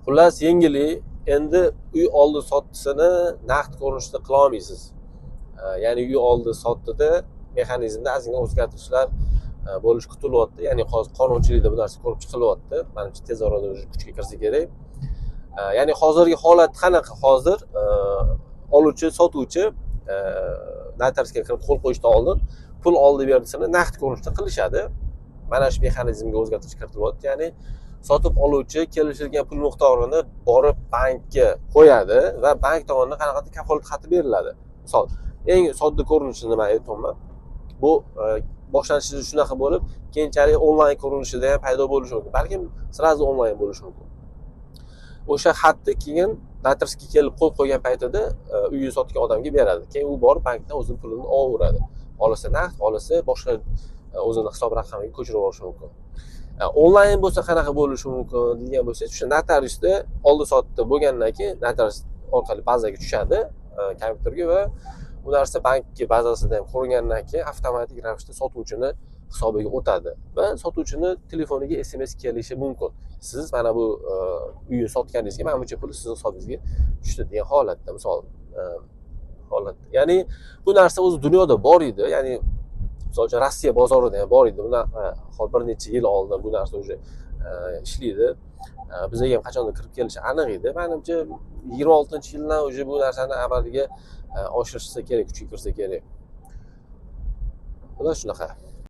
Xullas, yengillik, endi uy oldi sotdisini naqd ko'rinishda qila olmaysiz. Ya'ni uy oldi sotdida mexanizmda ozgina o'zgartirishlar bo'lishi kutilyapti. Ya'ni hozir qonunchilikda bu narsa ko'rib chiqilyapti. Manimcha, tez orada уже kuchga kirsa kerak. Ya'ni hozirgi holat qanaqa? Hozir oluvchi, sotuvchi notariusga kirib qo'l qo'yishdan oldin pul oldi berdisini naqd ko'rinishda qilishadi. Mana shu mexanizmga o'zgartirish kiritilyapti. Ya'ni sotib oluvchi kelishilgan pul miqdorini borib bankka qo'yadi va bank tomonidan qanaqadir kafolat xati beriladi. Misol, eng sodda ko'rinishini man aytyapman. Bu boshlanishida shunaqa bo'lib, keyinchalik onlayn ko'rinishida ham paydo bo'lishi mumkin. Balkim сразу onlayn bo'lishi mumkin. O'sha xatni keyin notariusga kelib qo'l qo'ygan paytida uyni sotgan odamga beradi. Keyin u borib bankdan o'zini pulini olaveradi. Xohlasa naqd, xohlasa boshqa o'zini hisob raqamiga ko'chirib yuborishi mumkin. Onlayn bo'lsa qanaqa bo'lishi mumkin degan bo'lsangiz, o'sha notariusda oldi sotdi bo'lgandan keyin notarius orqali bazaga tushadi, kompyuterga, va bu narsa bankka bazasida ham ko'ringandan keyin avtomatik ravishda sotuvchini hisobiga o'tadi va sotuvchini telefoniga SMS kelishi mumkin. Siz mana bu uyni sotganingizga mana buncha pul sizni hisobingizga tushdi degan holatda, misol, holatda. Ya'ni bu narsa o'zi dunyoda bor edi. Ya'ni misol uchun, Rossiya bozorida ham bor edi. Bunaqa bir necha yil oldin bu narsa уже ishlaydi. Bizga ham qachondir kirib kelishi aniq edi. Manimcha, 26-yildan уже bu narsani amalga oshirishsa kerak, kuchga kirsa kerak. Xullas, shunaqa.